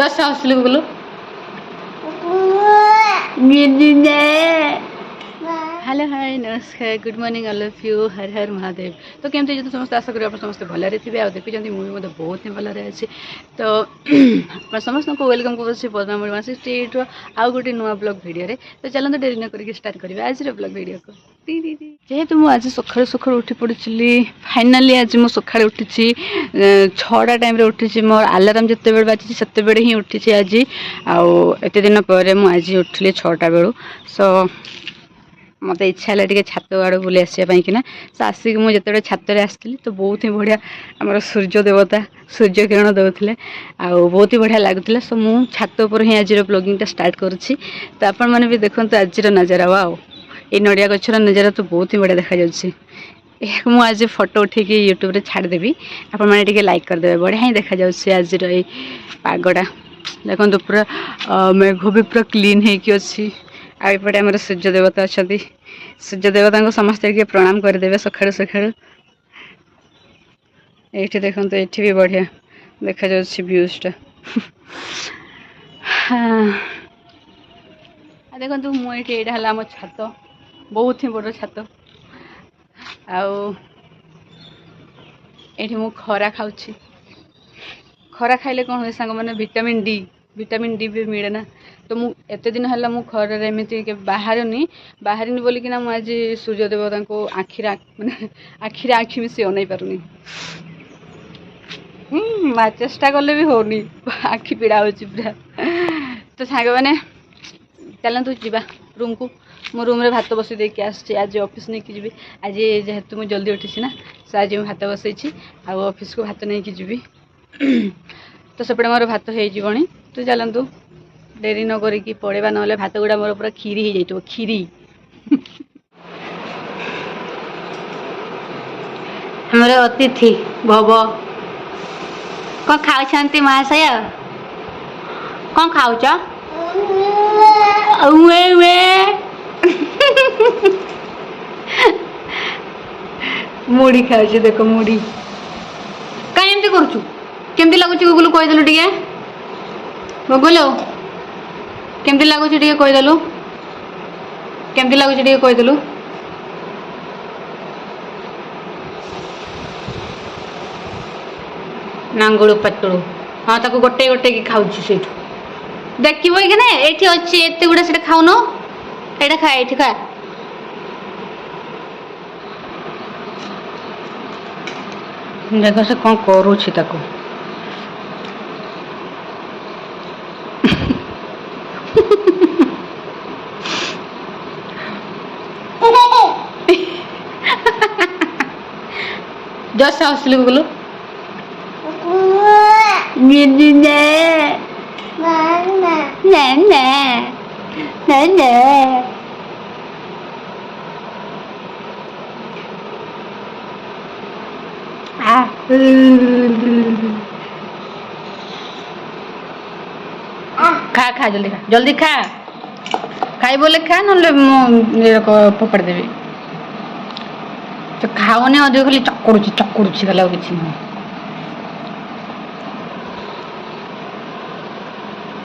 Just ହସିଲୁ Gugulu. Hello, high, ନମସ୍କାର, good morning all of you. Har Har Mahadev. ତ କେମିତି ଅଛନ୍ତି ସମସ୍ତେ? ଆଶା କରିବି ଆପଣ ସମସ୍ତେ ଭଲରେ ଥିବେ ଆଉ ଦେଖୁଛନ୍ତି, ମୁଁ ବି ମଧ୍ୟ ବହୁତ ହିଁ ଭଲରେ ଅଛି। ତ ଆପଣ ସମସ୍ତଙ୍କୁ welcome କରୁଛି ପଦ୍ମାମଣି 168ର ଆଉ ଗୋଟେ ନୂଆ ବ୍ଲଗ୍ ଭିଡ଼ିଓରେ। ତ ଚାଲନ୍ତୁ, ଡେରି ନ କରିକି ଷ୍ଟାର୍ଟ କରିବା ଆଜିର ବ୍ଲଗ୍ ଭିଡ଼ିଓକୁ। ଯେହେତୁ ମୁଁ ଆଜି ସକାଳୁ ସକାଳୁ ଉଠି ପଡ଼ିଥିଲି, ଫାଇନାଲି ଆଜି ମୁଁ ସକାଳେ ଉଠିଛି, 6ଟା ଟାଇମ୍ରେ ଉଠିଛି। ମୋର ଆଲାରାମ୍ ଯେତେବେଳେ ବାଜିଛି, ସେତେବେଳେ ହିଁ ଉଠିଛି ଆଜି। ଆଉ ଏତେ ଦିନ ପରେ ମୁଁ ଆଜି ଉଠିଲି 6ଟା ବେଳୁ। ସୋ ମୋତେ ଇଚ୍ଛା ହେଲା ଟିକେ ଛାତ ଆଡ଼ୁ ବୁଲି ଆସିବା ପାଇଁକିନା। ତ ଆସିକି ମୁଁ ଯେତେବେଳେ ଛାତରେ ଆସିଥିଲି, ତ ବହୁତ ହିଁ ବଢ଼ିଆ ଆମର ସୂର୍ଯ୍ୟ ଦେବତା ସୂର୍ଯ୍ୟ କିରଣ ଦେଉଥିଲେ ଆଉ ବହୁତ ହି ବଢ଼ିଆ ଲାଗୁଥିଲା। ସୋ ମୁଁ ଛାତ ଉପରେ ହିଁ ଆଜିର ବ୍ଲଗିଂଟା ଷ୍ଟାର୍ଟ କରୁଛି। ତ ଆପଣମାନେ ବି ଦେଖନ୍ତୁ ଆଜିର ନଜାରା। ଆଉ ଏଇ ନଡ଼ିଆ ଗଛର ନଜାରା ତ ବହୁତ ହିଁ ବଢ଼ିଆ ଦେଖାଯାଉଛି। ଏହାକୁ ମୁଁ ଆଜି ଫଟୋ ଉଠେଇକି ୟୁଟ୍ୟୁବରେ ଛାଡ଼ିଦେବି, ଆପଣମାନେ ଟିକେ ଲାଇକ୍ କରିଦେବେ। ବଢ଼ିଆ ହିଁ ଦେଖାଯାଉଛି ଆଜିର ଏଇ ପାଗଟା। ଦେଖନ୍ତୁ, ପୁରା ମେଘ ବି ପୁରା କ୍ଲିନ୍ ହେଇକି ଅଛି। ଆଉ ଏପଟେ ଆମର ସୂର୍ଯ୍ୟ ଦେବତା ଅଛନ୍ତି। ସୂର୍ଯ୍ୟ ଦେବତାଙ୍କୁ ସମସ୍ତେ ଟିକେ ପ୍ରଣାମ କରିଦେବେ ସକାଳୁ ସକାଳୁ। ଏଇଠି ଦେଖନ୍ତୁ, ଏଇଠି ବି ବଢ଼ିଆ ଦେଖାଯାଉଛି ଭ୍ୟୁଜଟା। ଆଉ ଦେଖନ୍ତୁ, ମୁଁ ଏଇଠି, ଏଇଟା ହେଲା ଆମ ଛାତ, ବହୁତ ହିଁ ବଡ଼ ଛାତ। ଆଉ ଏଇଠି ମୁଁ ଖରା ଖାଉଛି। ଖରା ଖାଇଲେ କ'ଣ ହୁଏ ସାଙ୍ଗମାନେ? ଭିଟାମିନ୍ ଡି ବି ମିଳେ ନା। ତ ମୁଁ ଏତେ ଦିନ ହେଲା ମୁଁ ଖରାରେ ଏମିତି କେବେ ବାହାରୁନି, ବାହାରିନି ବୋଲିକିନା ମୁଁ ଆଜି ସୂର୍ଯ୍ୟ ଦେବତାଙ୍କୁ ଆଖିରେ, ମାନେ ଆଖିରେ ଆଖି ମିଶି ଅନେଇ ପାରୁନି। ଚେଷ୍ଟା କଲେ ବି ହେଉନି, ଆଖି ପୀଡ଼ା ହେଉଛି ପୁରା। ତ ସାଙ୍ଗମାନେ, ଚାଲନ୍ତୁ ଯିବା ରୁମ୍କୁ। ମୁଁ ରୁମ୍ରେ ଭାତ ବସେଇ ଦେଇକି ଆସିଛି, ଆଜି ଅଫିସ୍ ନେଇକି ଯିବି। ଆଜି ଯେହେତୁ ମୁଁ ଜଲ୍ଦି ଉଠିଛି ନା, ସେ ଆଜି ମୁଁ ଭାତ ବସେଇଛି ଆଉ ଅଫିସକୁ ଭାତ ନେଇକି ଯିବି। ତ ସେପଟେ ମୋର ଭାତ ହେଇଯିବଣି। ତ ଚାଲନ୍ତୁ, ଡେରି ନ କରିକି ପଳେଇବା, ନହେଲେ ଭାତ ଗୁଡ଼ା ମୋର ପୁରା କ୍ଷୀରି ହେଇଯାଇଥିବ, କ୍ଷୀରି। ଆମର ଅତିଥି ଭବ କ'ଣ ଖାଉଛନ୍ତି? ମହାଶୟ, କ'ଣ ଖାଉଛ? ଉଏ ଉଏ, ମୁଢ଼ି ଖାଉଛି। ଦେଖ ମୁଢ଼ି। କାଇଁ ଏମିତି କରୁଛୁ? କେମିତି ଲାଗୁଛି ଗୁଗୁଲୁ, କହିଦେଲୁ ଟିକେ। ଗୁଗୁଲୁ, କେମିତି ଲାଗୁଛି ଟିକେ କହିଦେଲୁ। କେମିତି ଲାଗୁଛି ଟିକେ କହିଦେଲୁ। ନାଙ୍ଗୁଳୁ ପାତୁଳୁ। ହଁ, ତାକୁ ଗୋଟେ ଗୋଟେକି ଖାଉଛି ସେଇଠୁ। ଦେଖିବ କି ନା, ଏଇଠି ଅଛି ଏତେ ଗୁଡ଼ା, ସେଟା ଖାଉନୁ। ଏଇଟା ଖା, ଏଇଠି ଖା। ଦେଖ ସେ କ'ଣ କରୁଛି ତାକୁ। ଜଷ୍ଟ ହସିଲୁ ଗୁଗୁଲୁ। ନେ ନେ ନେ ନେ ନେ ନେ ନେ। ଆ, ଖା ଖା, ଜଲ୍ଦି ଖା, ଜଲ୍ଦି ଖା। ଖାଇ ବୋଲେ ଖା, ନହେଲେ ମୁଁ ଫୋପାଡ଼ି ଦେବି। ସେ ଖାଉନି ଅଧିକ, ଖାଲି ଚକୁଡୁଛି, ଚକୁଡୁଛି ଖାଲି, ଆଉ କିଛି ନୁହେଁ।